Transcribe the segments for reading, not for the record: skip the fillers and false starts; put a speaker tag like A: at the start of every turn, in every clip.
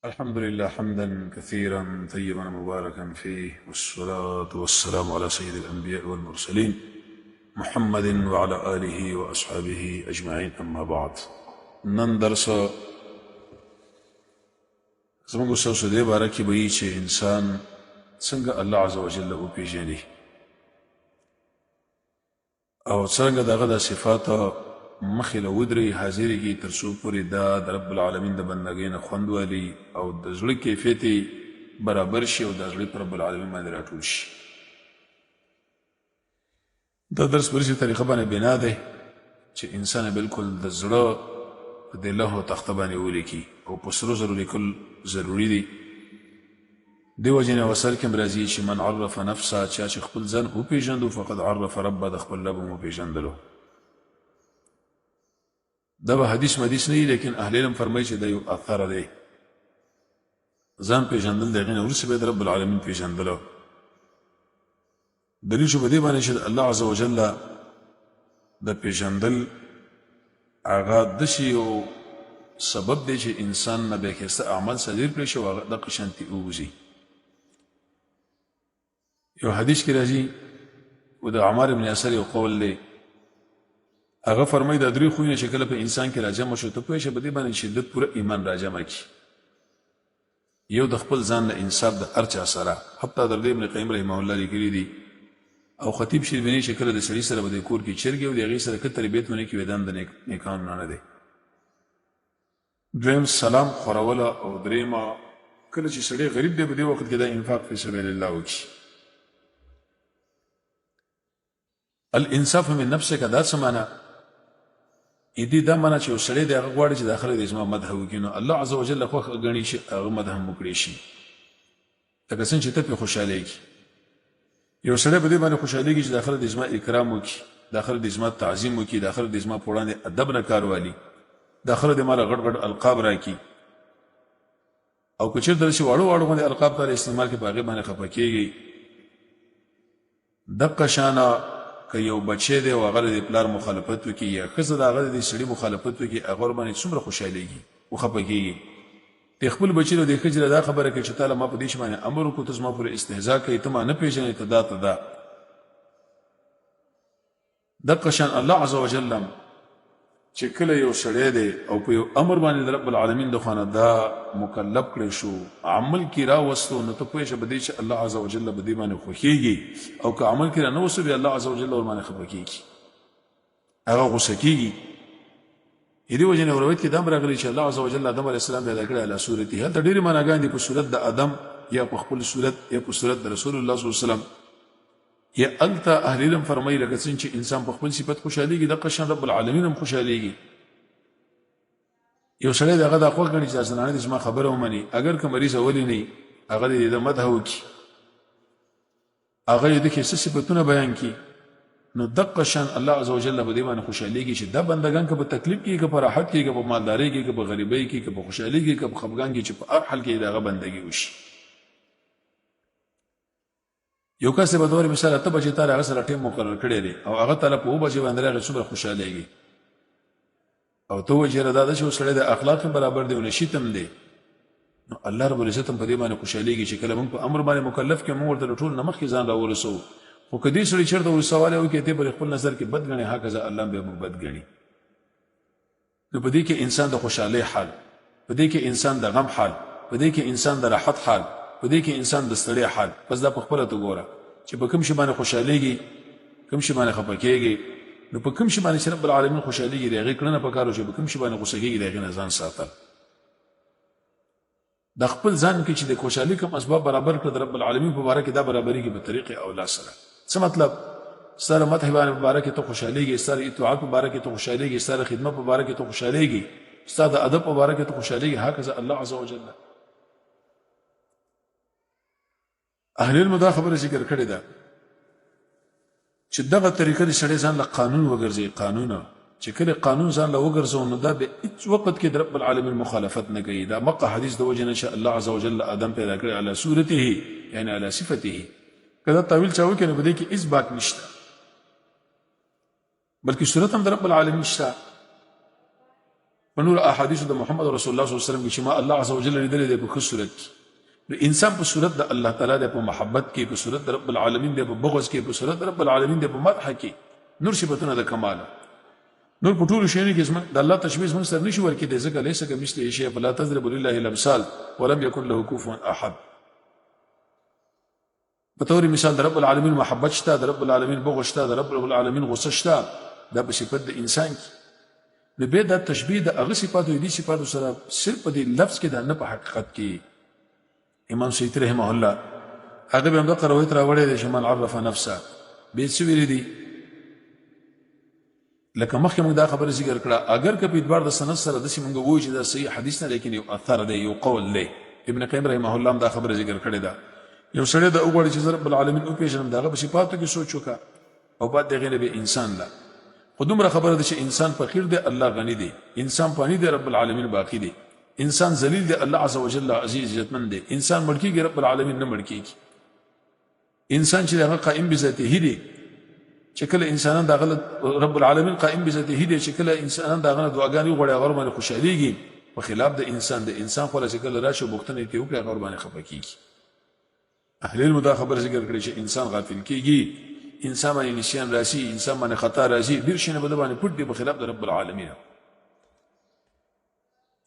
A: الحمد لله حمدا كثيرا طيبا مباركا فيه، والصلاة والسلام على سيد الأنبياء والمرسلين محمد وعلى آله وأصحابه أجمعين، أما بعد. نن درس زموږ ستاسو دې باره کې به وي چې انسان څنګه الله عز وجل وپېژني او څنګه دغه د صفات مخې له ودري حاضرېږي، تر څو پورې دا د رب العالمین د بندګۍ نه خوند والي او د زړه کیفیت یې برابر شي او د زړه پر رب العالمین باندې راټول شي. دا درس پر داسې طریقه باندې بنا دی چې انسان بالکل د زړه په دې لوح تخته باندې ولیکي، او په سرو زرو لیکل ضروري دي. دې وجې نه وسل کې هم راځي چې من عرف نفسه، چا چې خپل ځان وپېژندو، فقد عرف ربه، د خپل رب هم وپېژندلو. دا به حدیث مدیث نه وي، لیکن اهل علم فرمایي چې دا یو اثر دی. ځان پېژندل د هغې نه وروسته بیا د رب العالمین پېژندلو. دلیل شو په دې باندې چې د الله عز وجل د پېژندل هغه داسې یو سبب دی چې انسان نه بیا ښایسته اعمال صادر کړی شي او هغه دغه شانتې ووځي. یو حدیث کې راځي او د عمار بن یاسر یو قول دی، هغه فرمایي دا درې خویونه چې کله په انسان کې راجمع شو، ته پوه شې په دې باندې چې ده پوره ایمان راجمع کړي. یو د خپل ځان نه انصاف د هر چا سره، حتی در دې ابن قیم رحمه الله لیکلي دي او خطیب شیربیني چې کله د سړي سره به د کور کې چرګې او د هغې سره ښه تربیت ونه کړي، دا هم د نیکانو نه نه دی. دویم سلام خوروله، او درېیمه کله چې سړی غریب دی په دې وخت کې دا انفاق فی سبیل الله وکړي. الانصاف من نفسک دا څه معنا؟ دې دا معنا چې یو سړی دی هغه غواړي چې د خلک د زما مدح وکړي، نو الله عز وجل خوښ ګڼي چې هغه مدح هم وکړي شي، لکه څنګه چې ته پرې خوشحالېږي. یو سړی په دې باندې خوشحالېږي چې د خلک د زما اکرام وکړي، د خلک د زما تعظیم وکړي، د خلک د زما په وړاندې ادب نه کار والي، د خلک د ماله غټ غټ القاب راکړي، او که چېرته داسې واړو واړو غوندې القاب ته استعمال کړي په هغې باندې خفه کېږي. دقه شانه که یو بچی دی او هغه د پلار مخالفت وکړي، یا ښځه د هغه د سړي مخالفت وکړي، هغه ورباندې څومره خوشحالېږي او خفه کېږي. د خپل بچي له د ښځې له دا خبره کوي چې تا له ما په دې شي باندې امر وکړو، ته زما پورې استهزا کوي، ته ما نه پېژنې، ته دا ته دا. دقه شان الله عز وجل چې کله یو سړی دی او په یو امر باندې د رب العالمین د خوا نه دا مکلف کړی شو، عمل کې راوستو، نو ته پوه شه په دې چې الله عز وجل په دې باندې خوښېږي، او که عمل کې را نه وستو بیا الله عز وجل ورباندې خفه کېږي، هغه غوسه کېږي. دې وجې نه روایت کې دا هم راغلي چې الله عز وجل آدم علیه السلام پیدا کړی علی صورته. هلته ډېرې معناګانې دي، په صورت د آدم یا په خپل صورت یا په صورت د رسول الله صلی الله علیه وسلم. یا هلته اهل علم فرمایي لکه څنګه چې انسان په خپل صفت خوشحالېږي، دقه شان رب العالمین هم خوشحالېږي. یو سړی د هغه دا خوښ ګڼي چې دا زنانه دې زما خبره ومني، اګر که مریضه ولې نه وي، هغه دې د مدح وکړي، هغه یې د ښایسته صفتونه بیان کړي، نو دقه شان الله عز وجل په دې باندې خوشحالېږي چې دا بندګان که په تکلیف کې، که په راحت کې، که په مالدارۍ کې، که په غریبۍ کې، که په خوشحالۍ کې، که په خفګان کې، چې په هر حال کې د هغه بندګي وشي. یو کس به دور مثال اته بجې ته هغه سره ټیم مقرر کړی دی او هغه ته په اووه بجې باندې راغی، څومره خوشحالېږي. او ته وایې چې یاره دا داسې یو سړی دی، اخلاق هم برابر دی او نشیط هم دی، نو الله رب العزت هم په دې باندې خوشحالېږي چې کله موږ په امر باندې مکلف کړو، موږ ورته له ټولو نه مخکې ځان راورسوو، خو که دې سړي چېرته ورسوالی وکړي، ته پر خپل نظر کې بد ګڼې، هکذا الله هم بیا موږ بد ګڼي. نو په دې کې انسان د خوشحالۍ حال، په دې کې انسان د غم حال، په دې کې انسان د راحت حال، په دې کې انسان د ستړیا حال. بس دا په خپله ته ګوره چې په کوم شي باندې خوشحالېږي، کوم شي باندې خفه کېږي، نو په کوم شي باندې چې رب العالمین خوشحالېږي د هغې کړنه پکار چې په کوم شي باندې غوسه کېږي د هغې نه ځان ساته. د خپل ځان کې چې د خوشحالي کوم اسباب برابر کړ د رب العالمین په باره کې دا برابرېږي په طریقې اولا سره. څه مطلب؟ ستا د مدح باندې په باره کې ته خوشحالېږي، ستا د اطاعت په باره کې ته خوشحالېږي، ستا د خدمت په باره کې ته خوشحالېږي، ستا د ادب په باره کې ته خوشحالېږي، هکذا الله عز وجل. اهل علم دا خبره ذکر کړې ده چې دغه طریقه د سړی ځان له قانون وګرځي، قانون چې کله قانون ځان له وګرځو نو دا به هیڅ وخت کې د رب العالمین مخالفت نه کوي. دا مقه حدیث د وجې نه چې الله عز وجل آدم پیدا کړی علی صورته، یعنی علی صفته. که دا تاویل چا وکړي نو په دې کې هیڅ باک نشته، بلکې صورت هم د رب العالمین شته. په نور احادیثو د محمد رسول الله صلی الله علیه وسلم کې چې ما الله عزوجل لیدلی دی په ښه صورت کې. نو انسان په صورت د الله تعالی دی په محبت کې، په صورت د رب العالمین دی په بغض کې، په صورت د رب العالمین دی په مدح کې، نور صفتونه د کمال نور په ټولو شیانو کې زموږ د الله تشبیه زموږ سره نشي ورکېدی، ځکه لیس کمثله شیء فلا تضربوا لله الامثال ولم یکن له کفوا احد. په طور مثال د رب العالمین محبت شته، د رب العالمین بغض شته، د رب العالمین غصه شته، دا په صفت د انسان کې. نو بیا دا تشبیه د هغه صفاتو دي صفاتو سره صرف په دې لفظ کې ده، نه په حقیقت کې. امام سیوطي رحمه الله هغه به هم دغه روایت راوړی دی چې من عرف نفسه، بیا څه ویلي دي؟ لکه مخکې موږ دا خبره ذکر کړه، اګر که په اعتبار د سند سره داسې موږ ووایو چې دا صحیح حدیث نه، لیکن یو اثر دی، یو قول دی. ابن قیم رحمه الله هم دا خبره ذکر کړې ده. یو سړی دا وغواړي چې زه رب العالمین وپېژنم، د هغه په صفاتو کې سوچ وکړه او بعد د هغې نه بیا انسان له خو دومره خبره ده چې انسان فقیر دی، الله غني دی، انسان فانی دی، رب العالمین باقی دی، انسان ذلیل دی، الله عز وجل عزیز عزتمند دی، انسان مړ کېږي، رب العالمین نه مړ کېږي. انسان چې هغه قائم بذاته دی، چې کله انسانان دا غلط رب العالمین قائم بذاته دی، چې کله انسانان دا غنه دعاګانې وغواړي هغه باندې خوشحاليږي، په خلاف د انسان د انسان خو چې کله راشي بوختنه ته وکړي هغه باندې خفه کیږي. اهل علم دا خبر ذکر کړی چې انسان غافل کیږي، انسان باندې نسیان راسي، انسان باندې خطا راسي، ډیر شي نه بده باندې پټ دی په خلاف د رب العالمین.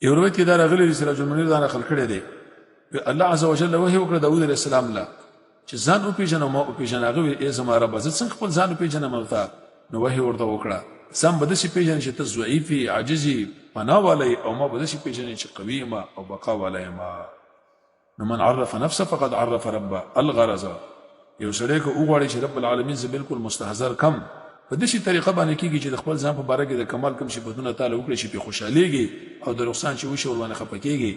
A: یو روایت کې دا راغلی دی، سراج المنیر دا نقل کړی دی، الله عز وجل وحی وکړه داوود علیه السلام له چې ځان وپېژنه ما وپېژنه. هغه ویل ای زما ربه زه څنګه خپل ځان وپېژنم او تا؟ نو وحی ورته وکړه ځان به داسې پېژنې چې ته ضعیف یې، عاجز یې، پناه والا یې، او ما به داسې پېژنې چې قوي یم او بقا والا یم. نو من عرف نفسه فقد عرف ربه. الغرض یو سړی که وغواړي چې رب العالمین زه بالکل مستحضر کم، په داسې طریقه باندې کېږي چې د خپل ځان په باره کې د کمال کوم صفتونه تاله وکړي چې پرې خوشحالېږي او د نقصان چې وشي ورباندې خفه کېږي.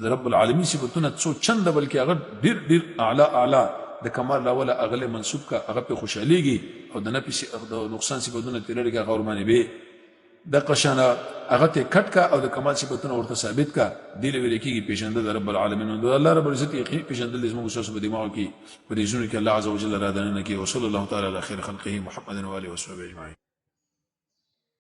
A: د رب العالمین صفتونه څو چنده بلکې هغه ډېر ډېر اعلی اعلی د کمال راوله، هغه له منسوب کا، هغه پرې خوشحالېږي او د نفي د نقصان صفتونه ترې لرې کا، هغه ورباندې بې دقه شان هغه ته کټ کا او د کمال صفتونه ورته ثابت کا. دې له ویل کېږي پېژندل د رب العالمین. نو د الله رب العزت یقیني پېژندل زموږ ستاسو په دماغو کې په دې زړونو کې الله عز وجل را دننه کړي. وصلی الله تعالی علی خیر خلقه محمد و آله وصحبه اجمعین.